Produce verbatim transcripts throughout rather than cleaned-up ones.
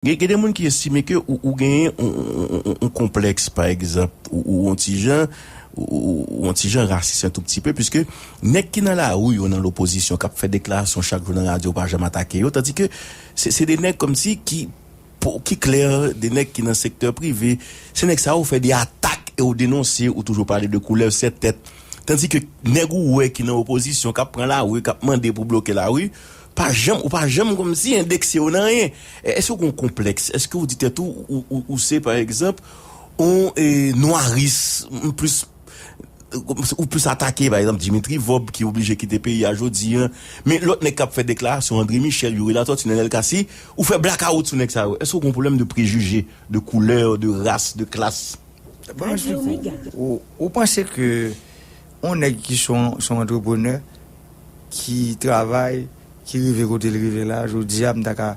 Gen, gen de moun ki estime ke ou, ou genyen yon, yon, yon, yon konplèks, pa egzanp, ou, ou yon ti jan, ou, ou, ou yon ti jan rasis yon tou pti pe, piske nèg ki nan lari yo, nan lopozisyon, k ap fè deklarasyon chak jou nan radyo, ou pa janm atake yo, tandike se, se de nèg kòmsi ki, pou, ki klè, de nèg ki nan sektè prive, se nèg sa yo ou fè de atak e ou denonse, ou toujou pale de koulè, sèt tèt. Tandike nèg ou wè ki nan opozisyon, k ap pran lari, k ap mande pou bloke lari, pa janm, ou pa janm kòmsi endekse yo nan anyen. E, èske w gen yon konplèks? Èske w di tèt ou, ou, ou, ou se, pa egzanp, yon, e, nwaris, m plis, ou plis atake, pa egzanp, Dimitri Vorbe, ki oblije kite peyi a jodi a, men lòt nèg k ap fè deklarasyon, André Michel, Youri Latortue, Nenel Cassy, ou fè blakawout sou nèg sa yo. Èske w gen yon pwoblèm de prejije, de koulè, de ras, de klas? Bon, ou, ou panse ke yon nèg ki se yon, se yon antreprenè, ki travay, ki rive kote l rive la, jodi a, m ta ka,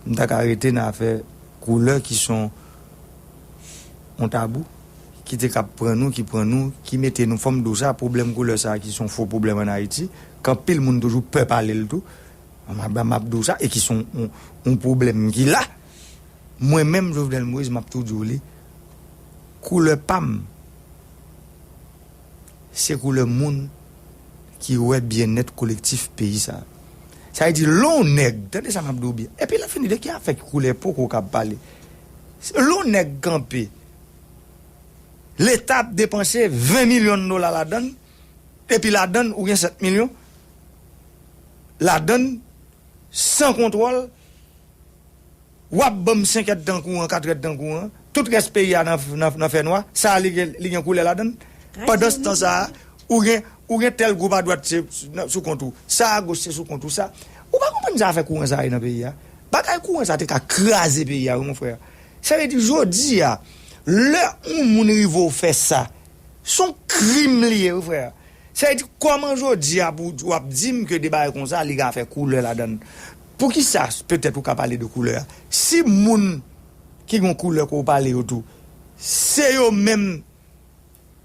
m ta ka rete nan afè koulè ki se yon, yon tabou, ki te k ap pran nou, ki pran nou, ki mete nou, fò m di w sa, pwoblèm koulè sa a ki se yon fo pwoblèm ann Ayiti, ke anpil moun toujou pè pale l tou, m ap, m ap di w sa, e ki se yon, yon, yon pwoblèm ki la. Mwen menm, Jovenel Moïse, m ap tou di w li, koulè pa m, se koulè moun ki wè byennèt kolektif peyi sa a. Sa vle di, lè yon nèg, tande sa m ap di w byen, epi lè fini, de ki afè ki koulè poko ka pale? Lè yon nèg kanpe, Leta ap depanse ven milyon dola ladan l, epi ladan l, ou gen sèt milyon, ladan l, san kontwòl, w ap ban m senk èdtan kouran, kat èdtan kouran, tout rès peyi a nan, nan, nan fènwa, sa a li gen, li gen koulè ladan l. Pandanstan sa a, ou gen, ou gen tèl gwoup adwat se sou kont ou, sa agoch se sou kont ou, sa. Ou pa konprann sa afè kouran sa a ye nan peyi a? Bagay kouran sa a te ka kraze peyi a, wi, mon frè. Sa vle di, jodi a, lè yon moun rive w fè sa, se yon krim li ye, wi, frè. Sa vle di, kòman jodi a pou w ap di m ke de bagay konsa, li ka fè koulè ladan l? Poukisa, petèt, ou ka pale de koulè a? Si moun ki gen koulè ke w pale yo tou, se yo menm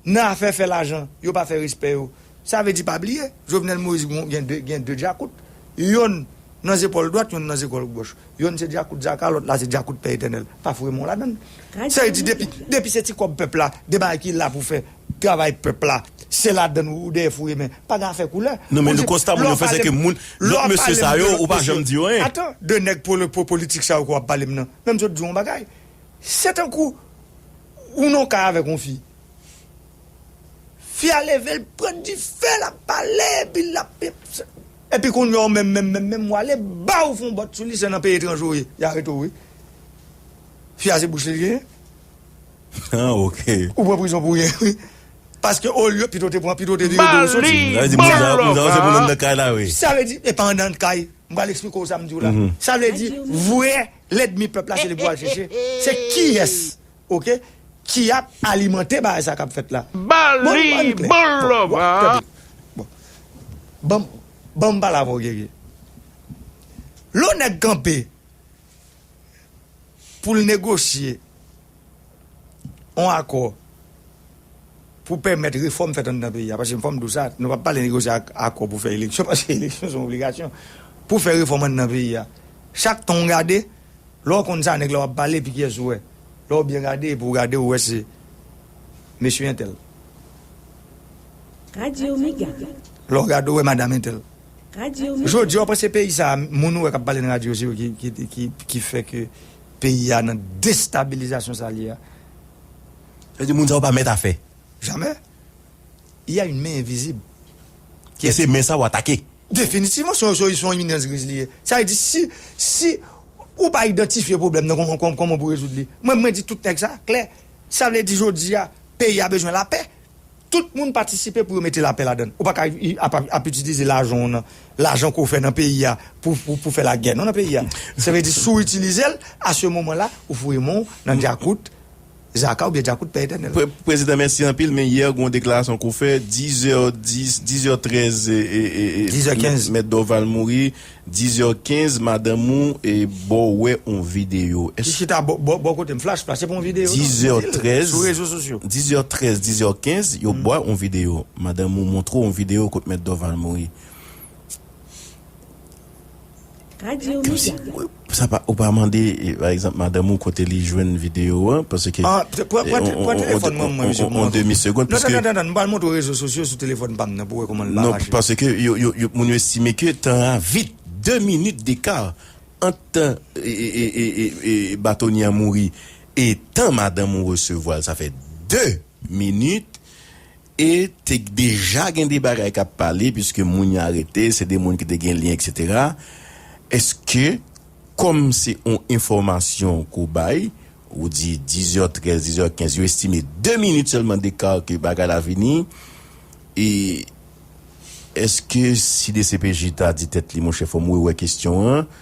nan afè fè lajan, yo pa fè respè yo. Sa vle di, pa bliye, Jovenel Moïse gen, gen de, gen de djakout. Yonn nan zepòl dwat, yonn nan zepòl gòch. Yonn se djakout Zaka, lòt la se djakout Pè Etènèl. Pa foure men w ladan l. Sa vle di, depi, depi se ti kòb pèp la, de bagay ki la pou fè travay pèp la, se ladan l ou dèyè foure men. Pa gen afè koulè. Non, men le konsta moun yo fè, se ke moun, lòt mesye sa yo, ou pa janm di yo anyen. Atan, de nèg po-, po-, politik sa yo ke w ap pale m nan. Men m sot di w yon bagay. Se tankou ou nan yon kay avèk yon fi. Fi a leve, l pran dife, l ap pale, epi l ap, epi kounye a ou menm, menm, menm, menm, ou ale, ba ou fè yon bòt sou li, se nan peyi etranje w ye, y arete w, wi. Fi a se bouch li genyen. Ah, ok. Ou pran prizon pou rien, wi. Paske olye, pito te pran, pito te vire do w soti. Sa vle di, moun sa, moun sa, se moun anndan kay la, wi. Sa vle di, e pa anndan kay. M pral eksplike w sa m di w la. Sa vle di, vrè lènmi pèp la, se li pou al chèche. Se kiyès, ok, ki ap alimante bagay sa k ap fèt la? Ba li, bon, bon, lòba. Bon, bon, bon. Ban m, ban m pale avè w, Guerrier. Lè yon nèg kanpe pou l negosye yon akò pou pèmèt refòm fèt anndan peyi a. Paske fò m di w sa, nou p ap pale negosye ak-, akò pou fè eleksyon, paske eleksyon se yon obligasyon. Pou fè refòm anndan peyi a. Chak tan w gade, lè w konn sa nèg la w ap pale, epi kiyès ou wè. Lè w byen gade, epi w gade, ou wè se mesye entèl. Radyo Mega. Lè w gade, ou wè madanm entèl. Radyo Mega. Jodi a, w panse peyi sa a, moun ou wè k ap pale nan radyo, se yo ki, ki, ki, ki fè ke peyi a nan destabilizasyon sa l ye a? Sa vle di moun sa yo pa mèt afè. Jamè. Il y a une main invisible. E se men sa w atake. Definitivman, se yon, se yon, se yon iminans griz li ye. Sa vle di, si, si ou pa idantifye pwoblèm nan, kòman, kòman, kòman pou rezoud li? Mwen, mwen di tout nèg sa, klè. Sa vle di, jodi a, peyi a bezwen lapè. Tout moun patisipe pou yo mete lapè ladan l. Ou pa ka i-, ap, ap, ap itilize lajan w nan, lajan ke w fè nan peyi a pou, pou, pou fè lagè non nan peyi a. Sa vle di, si w itilize l, a se moman la, ou foure men w nan djakout Zaka oubyen djakout Pè Etènèl. Pre-, Prezidan, mèsi anpil, men yè, gen yon deklarasyon ke w fè, dizè dis, dizè trèz, e, e, e, e, dizè kenz. Mèt, Mèt Dorval mouri, dizè kenz, madanm ou, e, ba w wè yon videyo. Ki chita bò, bò, bò kote m, flash, flash, se pa yon videyo, non, dizè trèz, sou rezo sosyo. Dizè trèz, dizè kenz, yo ba w yon videyo. Madanm ou montre w yon videyo kot Mèt Dorval mouri. Radyo Mega. Sa pa, ou pa mande, eh, pa egzanp, madanm ou kote li jwenn videyo a, paske, ah, pran, pran, eh, pran telefòn mwen, mwen, misye, pou mwen. An demi segond, non, paske non, non, non, non, m pral montre w rezo sosyo sou telefòn pa m nan pou w wè kòman l pa mache. Non, paske yo, yo, yo, moun yo estime ke tan a vit, de minit deka ant, e, e, e, e, e, e, batonye a mouri e tan madanm ou resevwa l, sa fè de minit, e te deja gen de bagay k ap pale, piske moun yo arete, se de moun ki te gen lyen, etsetera. Èske, kòm se yon enfòmasyon ke w bay, ou di dizè trèz, dizè kenz, yo estime de minit sèlman deka ke bagay la vini, e èske si D C P J ta di tèt li, monchè, fò m rewè kesyon an,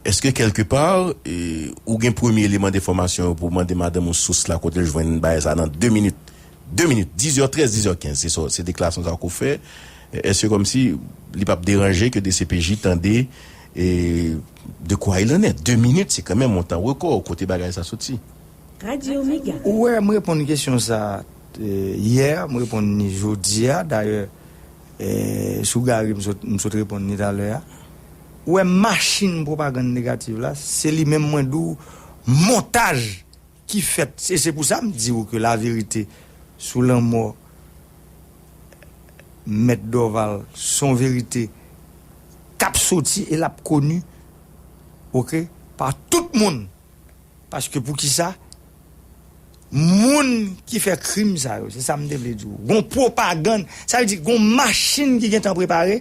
èske kèlkepa, e, ou gen premye eleman de enfòmasyon yo pou w mande madanm ou sous la kote l jwenn bagay sa nan de minit? De minit, dizè trèz, dizè kenz, se sa, se deklarasyon sa ke w fè. Èske kòmsi li p ap deranje ke D C P J tande, e, de quoi il en est? De minit, se kanmenm yon tan rekò kote bagay sa soti. Radyo Mega. Ou wè, m reponn kesyon sa, e, yè, m reponn ni jodi a. Dayè, e, sou Gary, m sot, m sot reponn ni talè a. Ou wè, machin pwopagann negatif la, se li menm mwen di w, montaj ki fèt. E se pou sa m di w ke laverite sou lanmò Mèt Dorval, se yon verite k ap soti e l ap koni, oke, pa tout moun. Paske poukisa? Moun ki fè krim sa yo, se sa m te vle di w. Gon pwopagann, sa vle di gon machin ki gentan prepare,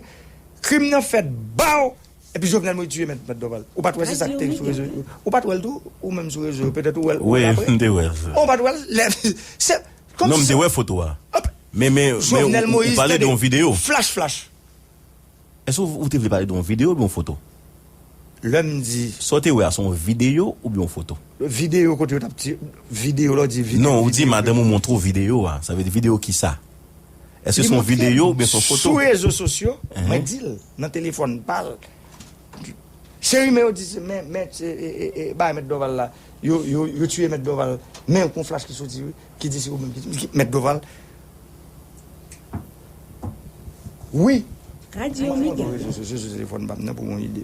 krim nan fèt, baw, epi Jovenel Moïse tiye Mèt, Mèt Dorval. Ou pa t wè se sa k te sou rezo yo? Ou pa t wè l tou? Ou menm sou rezo yo, petèt ou wè l, ou wè l apre? Wi, m te wè l. Ou pa t wè l? Lè, se, kòm non, si m te wè foto a. Men, men, men ou, ou pale de yon videyo. Flash, flash. Èske ou, ou te vle pale de yon videyo oubyen yon foto? Lè m di sa w te wè a, se yon videyo oubyen yon foto? Videyo kote yo t ap ti-, videyo la w di videyo. Non, ou di madanm ou montre w videyo a. Sa vle di videyo kisa? Èske se yon videyo oubyen se yon foto? Sou rezo sosyo, mwen di l, nan telefòn pa l. Se rimè yo di, se, men, men, se, e, e, e, bay Mèt Dorval la. Yo, yo, yo tiye Mèt Dorval. Men yon flash ki soti, wi, ki di se ou menm ki, ki Mèt Dorval. Wi. Radyo Mega. Mwen rezo sosyo sou telefòn pa m nan pou yon ide.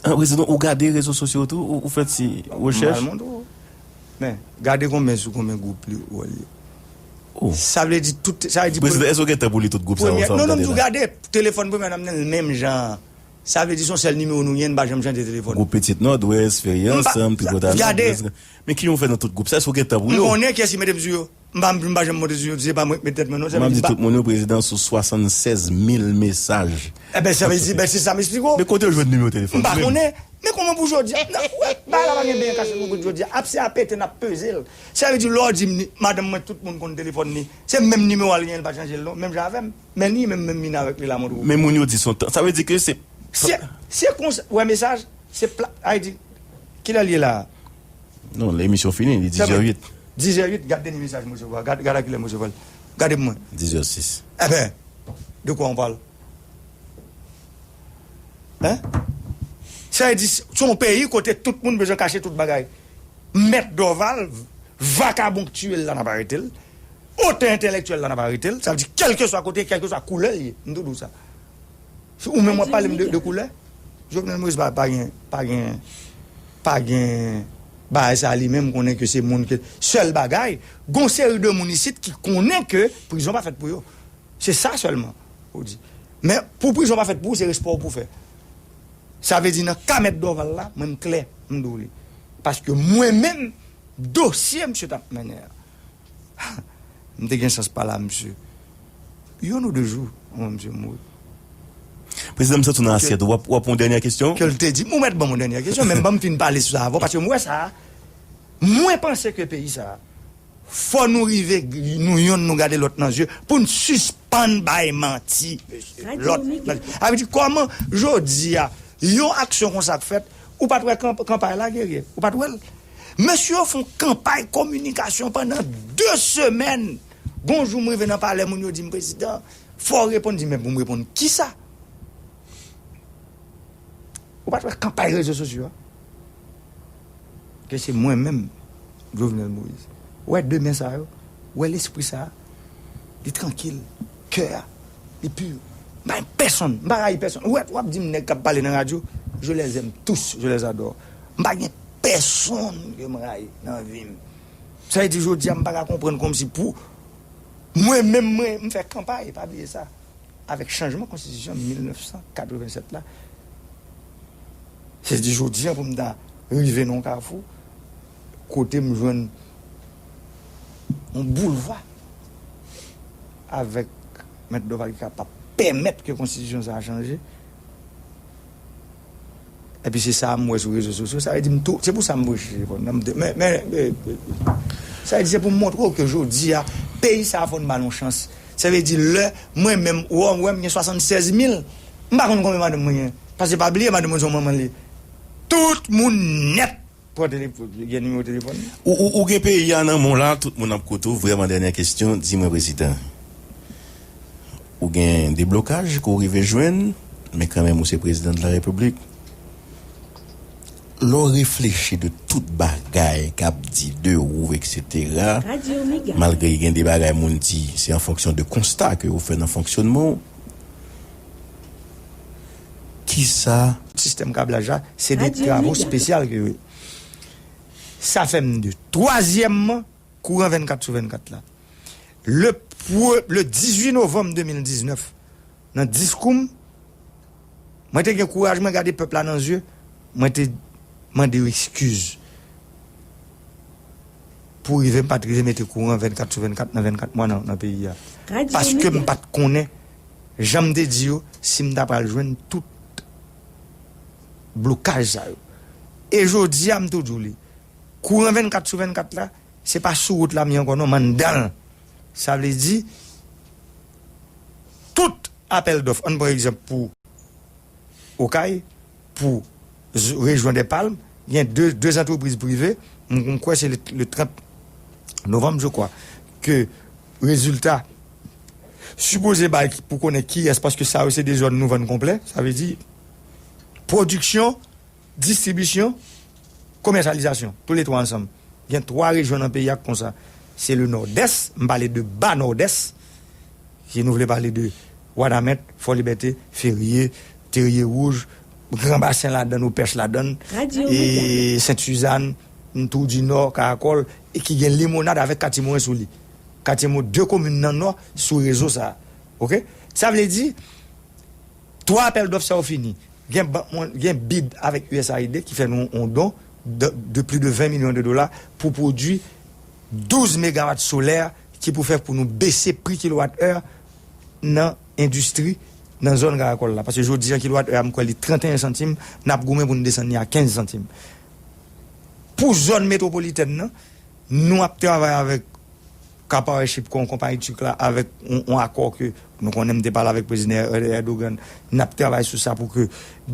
Ah, prezidan, ou gade rezo sosyo tou, ou, ou fè ti rechèch? M pral montre w. Men, gade konbyen sou konbyen gwoup li wè l ye. Oh. Sa vle di tout, sa vle di prezidan, èske w gen tan pou li tout gwoup sa yo? Non, non, m tou gade, telefòn premye nan m nan l menm jan. Sa vle di se yon sèl nimewo nou gen, n pa janm chanje telefòn. Gwoup Pitit Nòdwès, Fè Ansanm, Tripotay Nòdwès. Men ki jan w fè nan tout gwoup sa? Èske w gen tan pou yo? M konnen kiyès ki mete m sou yo. M pa, m pa janm monte sou yo, se pa mwen k met tèt mwen non. M ap di tout moun yo, prezidan sou swasannsèz mil mesaj. Eben, sa vle di, ben, se sa m esplike w. Men kote w jwenn nimewo telefòn? M pa konnen. Men kòman pou jodi a? Bagay la pa gen benyen kache pou bout jodi a. Ap se a pete n ap peze l. Sa vle di lè w di m ni, madanm mwen, tout moun konn telefòn li. Se menm nimewo a l genyen, l pa chanje l non. Menm jan avè m. Men li menm, menm vin avèk li la, montre w. Men moun yo di se yon tan. Sa vle di ke se... Se, se konsa, w wè mesaj, se pla-, a di, kilè l ye la a? Non, emisyon fini, li dizè uit. Dizè uit, gad dènye mesaj m resevwa. Gad, gad a kilè m resevwa l. Gade pou mwen. Dizè sis. Eben, de quoi on parle? Hein? Sa vle di, se yon peyi kote tout moun bezwen kache tout bagay. Mèt Dorval, vakabon k tiye l la, n ap arete l. Otè entèlektyèl la, n ap arete l. Sa vle di, kèlkeswa kote, kèlkeswa koulè l ye. M tou di w sa. Si ou menm w ap pale m de, de koulè, Jovenel Moïse pa, pa gen, pa gen, pa gen bagay sa li menm konnen ke se moun ke, sèl bagay, gon seri de moun isit ki konnen ke prizon pa fèt pou yo. Se sa sèlman, ou di. Men pou prizon pa fèt pou ou, se respè w pou w fè. Sa vle di nan ka Mèt Dorval la, mwen m klè, m di w li. Paske mwen menm, dosye misye t ap mennen an, m te gen chans pale a misye. Youn ou de jou, anvan misye mouri. Prezidan, m santi w nan asyèt ou. W ap, w ap yon dènyè kesyon? Ke l te di, ou mèt ban m yon dènyè kesyon, men ban m fin pale sou sa avan, paske m wè sa, mwen panse ke peyi sa, fò nou rive, nou yonn, nou gade lòt nan zye, pou n sispann bay manti, mesye. Lòt, sa vle di, kòman, jodi a, yon aksyon konsa k fèt, ou pa t wè kanp-, kanpay la, Guerrier? Ou pa t wè l? Mesye yo fè yon kanpay kominikasyon pandan de semèn. Gon jou, m rive nan palè, moun yo di m, prezidan, fò w reponn, di, men pou m reponn kisa? Ou pa t wè kanpay rezo sosyo a? Ke se mwen menm, Jovenel Moïse. Ou wè de men sa yo, ou wè lespri sa a, li trankil, kè a, li pi. M pa gen pèsonn, m pa rayi pèsonn. Ou wè, w ap di m nèg k ap pale nan radyo, Je les aime tous, je les adore. M pa gen pèsonn ke m rayi nan vi m. Sa vle di, jodi a, m pa ka konprann kòmsi pou mwen menm, mwen, m fè kanpay, pa bliye sa, avèk chanjman konstitisyon mil nèf san katrevennsèt la. Se di jodi a pou m ta rive nan yon kafou kote m jwenn yon boulevard avec Mèt Dorval ki kapab pèmèt ke konstitisyon sa a chanje. Epi se sa m wè sou rezo sosyo. Sa vle di m tou, se pou sa m preche. Men, men, men, sa vle di se pou m montre w ke jodi a, peyi sa a fò n ba l yon chans. Sa vle di lè mwen menm, ou wè m gen swasannsèz mil, m pa konn konbyen madanm mwen gen. Paske pa bliye madanm mwen se yon manman li. Tout moun nèt pran telefòn, gen nimewo telefòn li. Ou, ou, ou gen peyi a nan men w la, tout moun ap koute w. Vrèman, dènyè kesyon, di mwen, prezidan, ou gen deblokaj ke w rive jwenn, men kanmenm ou se prezidan de la repiblik. Lè w reflechi de tout bagay k ap di de ou, etsetera, malgre gen de bagay moun di, se an fonksyon de konsta ke ou fè nan fonksyonman w. Kisa? Sistèm kablaj la, se de travo espesyal ke yo ye. Sa fè m de twazyèmman kouran vennkat sou vennkat la. Le, pre- le dizuit novanm de mil diznèf, nan diskou m, mwen te gen kouraj mwen gade pèp la nan zye, mwen te mande yo eskiz pou rive m pa t rive mete kouran vennkat sou vennkat nan vennkat mwa nan, nan peyi a. Paske m pa t konnen, jan m te di yo, si m ta pral jwenn tout blokaj sa yo. E jodi a, m tou di w li, kouran vennkat sou vennkat la, se pa sou wout la m ye ankò non, m anndan l. Sa vle di, tout apèl dòf, ann pran egzanp pou Okay, pou z- rejyon dè Palm, gen de, de antrepriz prive, m, m kwè se le, le trant novanm, je crois, ke rezilta sipoze bay pou konnen kiyès, paske sa yo se de zòn nou vann konplè, sa vle di pwodiksyon, distribisyon, komèsyalizasyon, tou le twa ansanm. Gen twa rejyon nan peyi a k konsa. Se le Nòdès, m pale de ba Nòdès, si nou vle pale de Wanament, Fò Libète, Ferye, Terye Wouj, Gran Basen ladann, Opèch ladann, e Sent Sizàn, Toudinò, Karakòl, e ki gen Limonad avèk Katye Moren sou li. Katye Moren, de komin nan Nò sou rezo sa a. Oke? Sa vle di, twa apèl dòf sa yo fini. Gen bank mwen, gen bid avèk U S A I D ki fè nou yon don de, de plis de ven milyon de dola pou pwodui douz megawat solè ki pou fè pou nou bese pri kilowat è nan endistri nan zòn Karakòl la. Paske jodi a kilowat è a, m kwè li trannteyen santim, n ap goumen pou n desann li a kenz santim. Pou zòn metwopolitèn nan, nou ap travay avèk Qatar Airship, kon konpayi tik la, avèk yon, yon akò ke nou konnen, m te pale avèk prezidan Erdogan, n ap travay sou sa pou ke,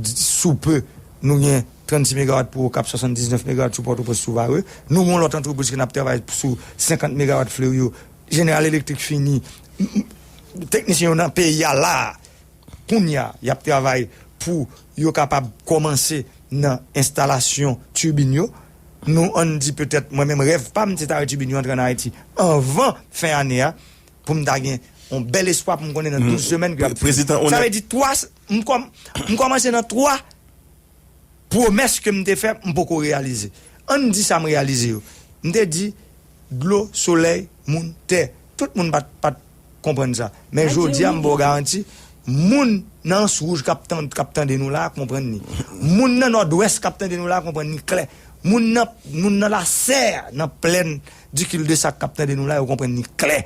sou pe, nou gen trannsis megawat pou Okap, swasanndiznèf megawat sou Pòtoprens, sou Varreux. Nou gen yon lòt antrepriz ke n ap travay sou senkant megawat Fleuryon. General Electric fini. M- m- Teknisyen yo nan peyi a la a. Kounye a, y ap travay pou yo kapab kòmanse nan enstalasyon tibin yo. Nou, ann di petèt, mwen menm, rèv pa m, se ta wè tibin yo antre ann Ayiti anvan fen ane a, pou m ta gen yon bèl espwa pou m konnen nan douz semèn ke y ap fini. Sa vle di twa, m kòm- m kòmanse nan twa pwomès ke m te fè, m poko reyalize. Ann di sa m reyalize yo. M te di, dlo, solèy, moun, tè. Tout moun pa t, pa t konprann sa. Men jodi a, m ba w garanti, moun nan Anse Rouge k ap tan- k ap tande nou la a konprann li. Moun nan Nòdwès k ap tande nou la a konprann li klè. Moun nan, moun nan Lasè, nan plèn di Cul-de-Sac k ap tande nou la, yo konprann li klè.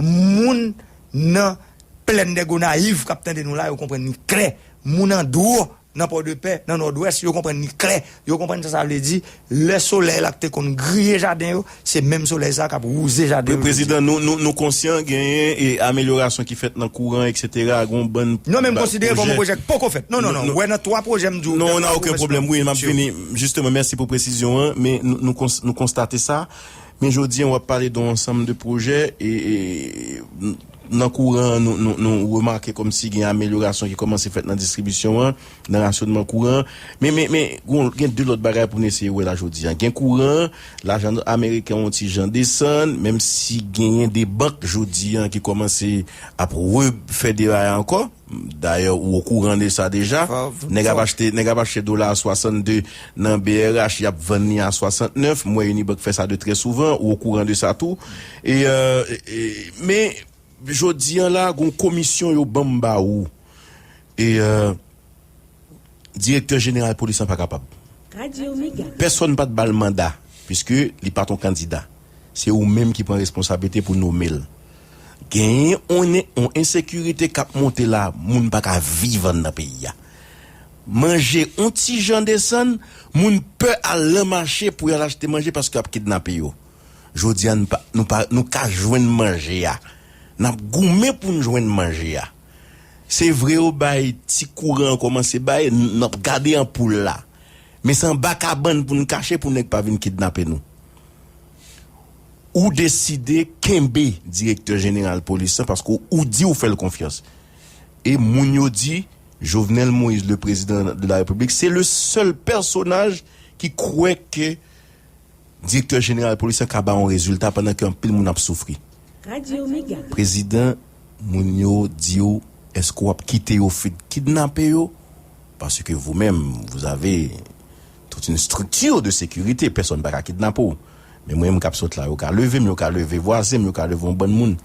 Moun nan plèn dè Gonayiv k ap tande nou la, yo konprann li klè. Moun an dwo nan Pòdepè, nan Nòdwès, yo konprann li klè. Yo konprann sa sa vle di. Lè solèy la k te konn griye jaden yo, se menm solèy sa k ap wouze jaden yo jodi a. Prezidan, nou, nou, nou konsyan genyen e amelyorasyon ki fèt nan kouran, etsetera, gon bann pwojè. Non, men m konsidere kòm yon pwojè k poko fèt. Non, non, non. Ou wè nan twa pwojè m di w. Non, on a aucun problème. Wi, m ap vini. Jisteman, mèsi pou presizyon an, men nou, nou kons- nou konstate sa. Men jodi a, w ap pale de yon ansanm de pwojè, e, e, nan kouran an, nou, nou, nou remake kòmsi gen amelyorasyon ki kòmanse fèt nan distribisyon an, nan rasyonman kouran an. Men, men, men, gon- gen de lòt bagay pou n eseye wè la jodi a. Gen kouran an, lajan ameriken an yon ti jan desann, menm si genyen de bank jodi a ki kòmanse ap refè devay ankò. Dayè, ou okouran de sa deja. Nèg ap achte, nèg ap achte dola a swasannde nan B R H, y ap vann li a swasantnèf. M wè Unibank fè sa de trè souvan, ou okouran de sa tou. E, euh, e, e, men, jodi a la, gon komisyon yo ban m ba ou. E, euh, Direktè jeneral polis lan pa kapab. Pèsonn pa t ba l manda, piske li pa t on kandida. Se ou menm ki pran responsablite pou nome l. Genyen on, on ensekirite k ap monte la, moun pa ka viv anndan peyi a. Manje on ti jan desann, moun pè al nan mache pou y al achte manje paske y ap kidnape yo. Jodi a, nou pa, nou pa, nou ka jwenn manje a. N ap goumen pou n jwenn manje a. Se vre yo bay ti kouran an kòmanse bay, n ap gade anpoul la. Men se anba kabann pou n kache pou nèg pa vin kidnape nou. Ou deside kenbe direktè jeneral polis lan paske ou di ou fè l konfyans. E moun yo di, Jovenel Moïse, le président de la République, se le sèl pèsonaj ki kwè ke direktè jeneral polis lan ka ba yon rezilta pandan ke anpil moun ap soufri. Prezidan, moun yo di w, èske w ap kite yo fin kidnape yo? Paske vous-même, vous avez toute une structure de sécurité, pèsonn pa ka kidnape w. Men mwen, m k ap sot la, yo ka leve m, yo ka leve vwazen m, yo ka leve yon bann moun.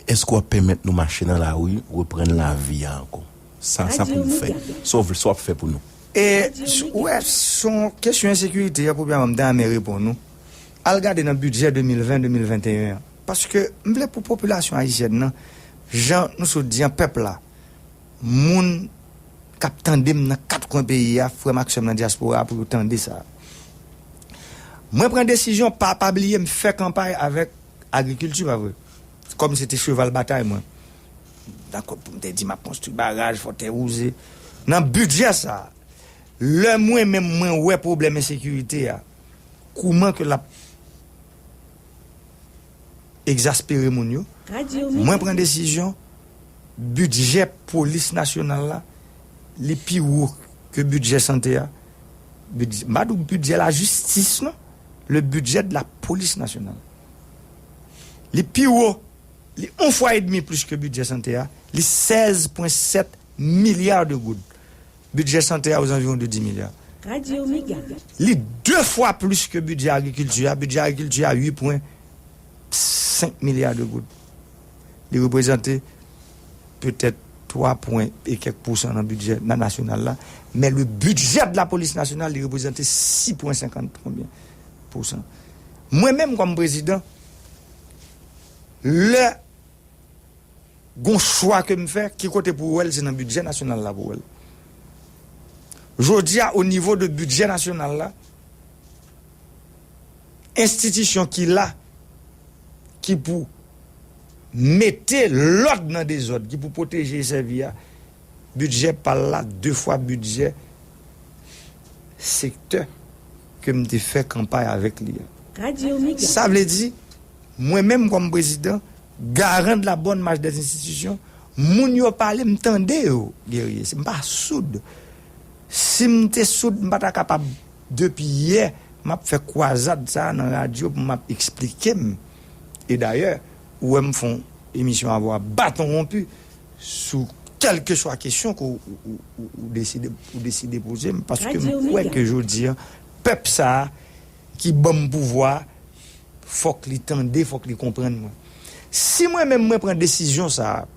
Èske w ap pèmèt nou mache nan lari, reprann lavi a ankò? Sa, sa pou nou fè. Sa w vle, sa w ap fè pou nou? E, ou wè, s on kesyon ensekirite a, premyèman, m ta renmen reponn ou. Al gade nan bidjè de mil ven, de mil venteyen an. Paske m vle pou popilasyon ayisyèn nan, jan nou sot di an, pèp la, moun k ap tande m nan kat kwen peyi a, frè m ak sè m nan dyaspora a, pou yo tande sa. Mwen pran desizyon, pa, pa bliye, m fè kanpay avèk agrikilti, pa vre? Kòm se te cheval batay mwen. Dakò, pou m te di m ap konstwi baraj, fò tè wouze. Nan bidjè sa, lè mwen menm mwen wè pwoblèm ensekirite a, kouman ke l ap egzaspere moun yo, mwen pran desizyon, bidjè polis nasyonal la, li pi wo ke bidjè sante a. Bidjè, m pa di w bidjè lajistis, non. Le budget de la police nationale. Li pi wo, li yon fwa edmi plis ke bidjè sante a, li sèz pwen sèt milya de goud. Bidjè sante a ozanviwon de dis milya. Li de fwa plis ke bidjè agrikilti a, bidjè agrikilti a uit pwen senk milya de goud. Li reprezante petèt twa pwen e kèk pousan nan bidjè na-, nasyonal la, men le budget de la police nationale, li reprezante sis pwen senkant konbyen pousan. Mwen menm kòm prezidan, lè gon chwa ke m fè, ki kote pou w wè l, se nan bidjè nasyonal la pou w wè l. Jodi a, o nivo de bidjè nasyonal la, enstitisyon ki la, ki pou mete lòd nan dezòd, ki pou pwoteje e sèvi a, bidjè pa l la de fwa bidjè sektè ke m te fè kanpay avèk li a. Sa vle di, mwen menm kòm prezidan, garan de la bonne marche des institutions, moun yo pale, m tande yo, Guerrier. M pa soud. Si m te soud, m pa ta kapab, depi yè, m ap fè kwazad sa a nan radyo pou m ap eksplike m. E dayè, ou wè m fè yon emisyon avwa Baton Wonpi sou kèlkeswa kesyon ke w, ou, ou, ou, ou deside, ou deside poze m, paske m kwè ke jodi a, pèp sa a ki ban m pouvwa a, fòk li tande, fòk li konprann mwen. Si mwen menm mwen pran desizyon sa a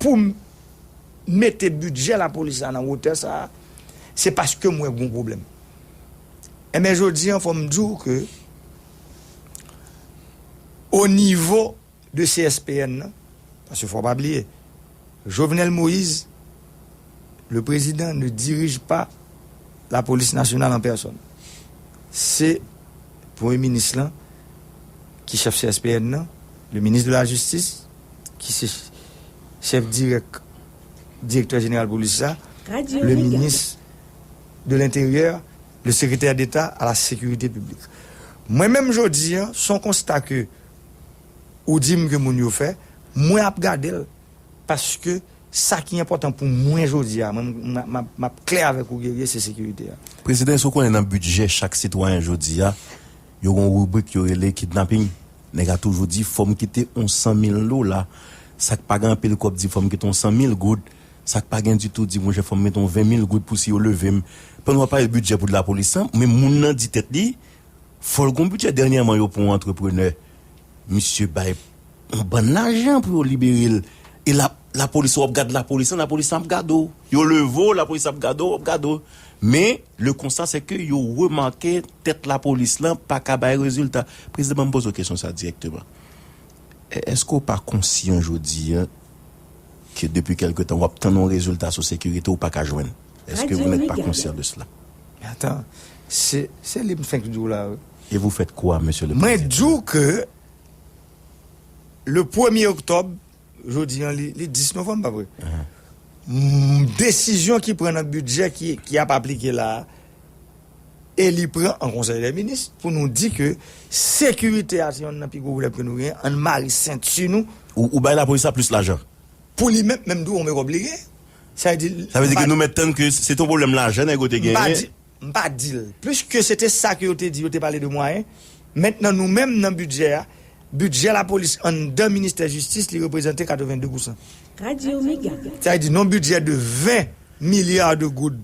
pou m mete bidjè lapolis la nan wotè sa a, se paske m wè gon pwoblèm. Enben, jodi a, fò m di w ke o nivo de C S P N nan, paske fò w pa bliye, Jovenel Moïse, le président ne dirige pas la police nationale en personne. Se premye minis lan ki chèf C S P N nan, le ministre de la Justice ki se chèf dirèk, direktè jeneral polis la, le ministre de l'Intérieur, le secrétaire d'État à la sécurité publique. Mwen menm jodi a, se yon konsta ke ou di m ke moun yo fè, mwen ap gade l, paske sa ki enpòtan pou mwen jodi a, mwen, m, m, m, m ap klè avèk ou, Guerrier, se sekirite a. Prezidan, èske w konnen nan bidjè chak sitwayen jodi a, yo gen yon ribrik yo rele kidnaping? Nèg la toujou di, fò m kite yon san mil dola Sa k pa gen anpil kòb di fò m kite yon san mil goud. Sa k pa gen ditou di, monchè, fò m mete yon ven mil goud pou si yo leve m. Pandan w ap pale bidjè pou lapolis lan, men moun nan di tèt li, fò l gen yon bidjè. Dènyèman, yo pran yon antreprenè. Misye bay yon bann lajan pou yo libere l. E la, lapolis, w ap gad lapolis lan, lapolis lan ap gade w. Yo leve w, lapolis ap gade w, w ap gade w. Men, le constat, c'est que yo remake tèt lapolis lan pa ka bay rezilta. Prezidan, ban m poze w kesyon sa dirèkteman. È-, èske w pa konsyan jodi a ke depi kèlke tan w ap tann yon rezilta sou sekirite ou pa ka jwenn? Est-ce que vous n'êtes pas conscient de cela? Atan, se, se li m fenk di w la, wi. Et vous faites quoi, monsieur le Mwen président? Di w ke le premye oktòb, jodi an, li, li dis novanm, pa vre? Mm, desizyon ki pran nan bidjè ki, ki ap aplike la a, e li pran an konsèy dè minis pou nou di ke sekirite a se yonn nan pi gwo pwoblèm ke nou genyen, ann mare senti nou. Ou, ou bay lapolis la plis lajan? Pou li menm, menm tou, yon kòb li gen. Sa vle di, Sa vle di ke nou mèt tann ke se te yon pwoblèm lajan nèg yo te m pa genyen? Di, m pa di l. Plis ke se te sa ke yo te di, yo te pale de mwayen. Mentnan, nou menm nan bidjè a, bidjè lapolis anndan ministè jistis, li reprezante katrevenndou pousan. Radio Mega. Sa vle di, nan bidjè de ven milya de goud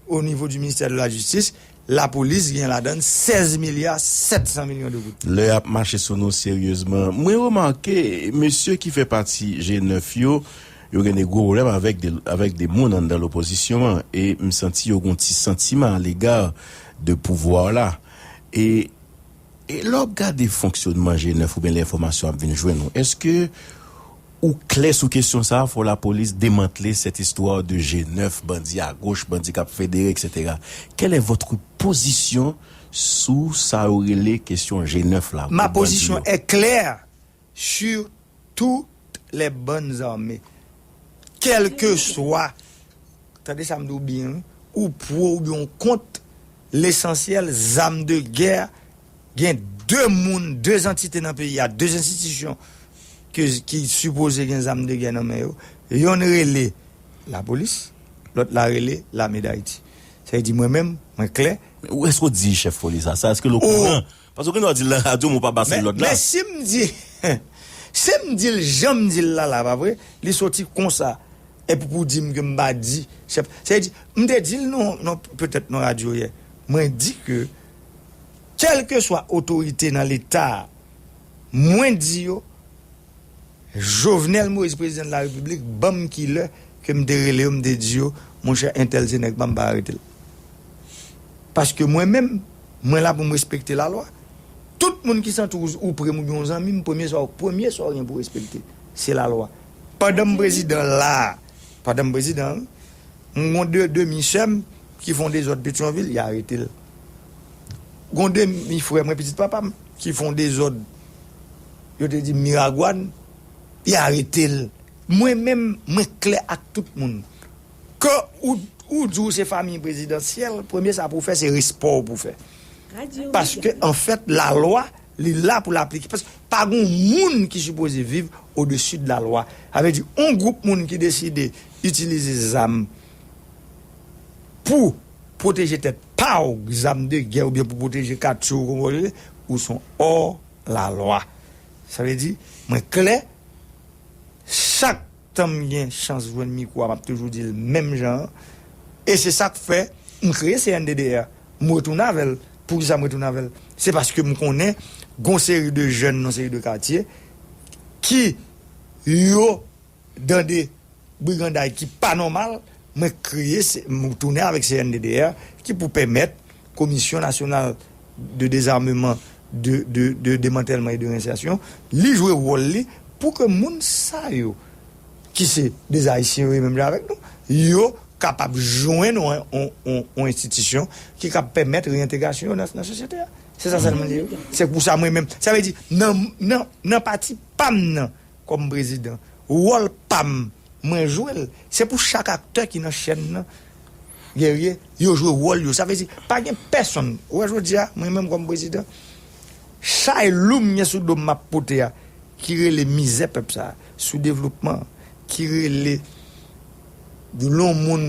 o nivo di ministè de la jistis, lapolis gen ladan l sèz milya sèt san milyon de goud. Lè y ap mache sou nou seryezman. Mwen remake, mesye ki fè pati G nèf yo, yo gen de gwo pwoblèm avèk de, avèk de moun anndan lopozisyon an. E m santi yo gen yon ti santiman alega de pouvwa la. E, e lè w ap gade fonksyonman G nèf oubyen lè enfòmasyon ap vin jwenn ou, èske ou klè sou kesyon sa a, fò lapolis demantle cette histoire de G nèf, bandi à gauche, bandi k ap federe, et cetera. Quelle est votre position sou sa yo rele kesyon G nèf la? Ma position est claire sur toutes les bandes armées. Quel que soit, tande sa m di w byen, wi, ou pro oubyen ou kont, lesansyèl, zam de gè, gen de moun, de antite nan peyi a, de enstitisyon ke, ki sipoze gen zam de gè nan men yo. Yonn rele lapolis, lòt la rele lame dayiti. Sa vle di mwen menm, mwen klè. Ou èske w di chèf polis la sa? Èske l okouran? Paske w gen dwa di l nan radyo, men w pa pase l lòd la. Men si m di, si m di l jan m di l la, la, pa vre, li soti konsa. Epi pou di m ke m pa di chèf. Sa vle di, m te di l non, non, petèt nan radyo yè. Mwen di ke, kèlkeswa otorite nan Leta a, mwen di yo, Jovenel Moïse, prezidan de la repiblik, ban m kilè ke m te rele yo, m te di yo, monchè, entèl se nèg pa m, pa arete l. Paske mwen menm, mwen la pou m respekte lalwa. Tout moun ki santi w, ou pre m oubyen w zanmi m, premye sa, premye sa w gen pou w respekte, se lalwa. Pandan m prezidan la, pandan m prezidan, wi, m gon de demi sè m ki fè yon dezòd Petyonvil, y arete l. Gon demi frè mwen, pitit papa m, ki fè yon dezòd, yo te di Miragwàn, y arete l. Mwen menm, mwen klè ak tout moun. Ke ou, ou di w se fanmi prezidansyèl, premye sa pou w fè, se respè w pou w fè. Paske, anfèt, lalwa, li la pou l aplike. Paske pa gen moun ki sipoze viv odesi de lalwa. Sa vle di, yon gwoup moun ki deside itilize zam pou pwoteje tèt pa w, zam de gè oubyen pou pwoteje katye w, ou se yon hors la loi. Sa vle di, mwen klè, chak tan m gen chans jwenn mikwo a, m ap toujou di l menm jan an. E se sa k fè m kreye C N D D R. M retounen avè l. Poukisa m retounen avè l? Se paske m konnen gon seri de jèn nan seri de katye ki yo dan de briganday ki pa nòmal, mwen kreye, se, m tounen avèk C N D D R ki pou pèmèt Komisyon Nasyonal de Dezarmeman, de, de, de Demantèlman e de Rensèsyon, li jwe wòl li pou ke moun sa yo, ki se de Ayisyen yo ye menm jan avèk nou, yo kapab jwenn yon, yon, yon, yon enstitisyon ki kab pèmèt reyentegrasyon yo nan, nan sosyete a. Se sa sèlman li ye. Se pou sa mwen menm. Sa vle di, nan, nan, nan pati pa m nan, kòm prezidan. Wòl pa m, mwen jwe l. Se pou chak aktè ki nan chèn nan, Guerrier, yo jwe wòl yo. Sa vle di, pa gen pèsonn. Ou wè jodi a, mwen menm kòm prezidan, chay lou m gen sou do m m ap pote a, ki rele mizè pèp sa, soudevlopman, ki rele yon moun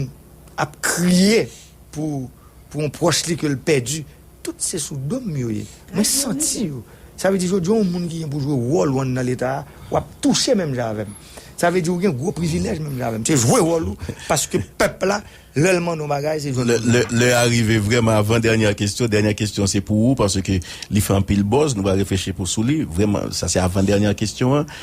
ap kriye pou, pou yon pwòch li ke l pèdi. Tout se sou do m yo ye. Mwen santi yo. Sa vle di jodi a, yon moun ki gen pou jwe wòl ou anndan Leta a, w ap touche menm jan avè m. Sa vle di ou gen gwo privilèj menm jan avè m. Se jwe wòl ou, paske pèp la, lè l mande yon bagay, se jwe Lè, lè, lè a rive vrèman avan dènyè kesyon. Dènyè kesyon se pou ou, paske li fè anpil buzz, nou va reflechi pou sou li. Vrèman, sa se avan dènyè kesyon an.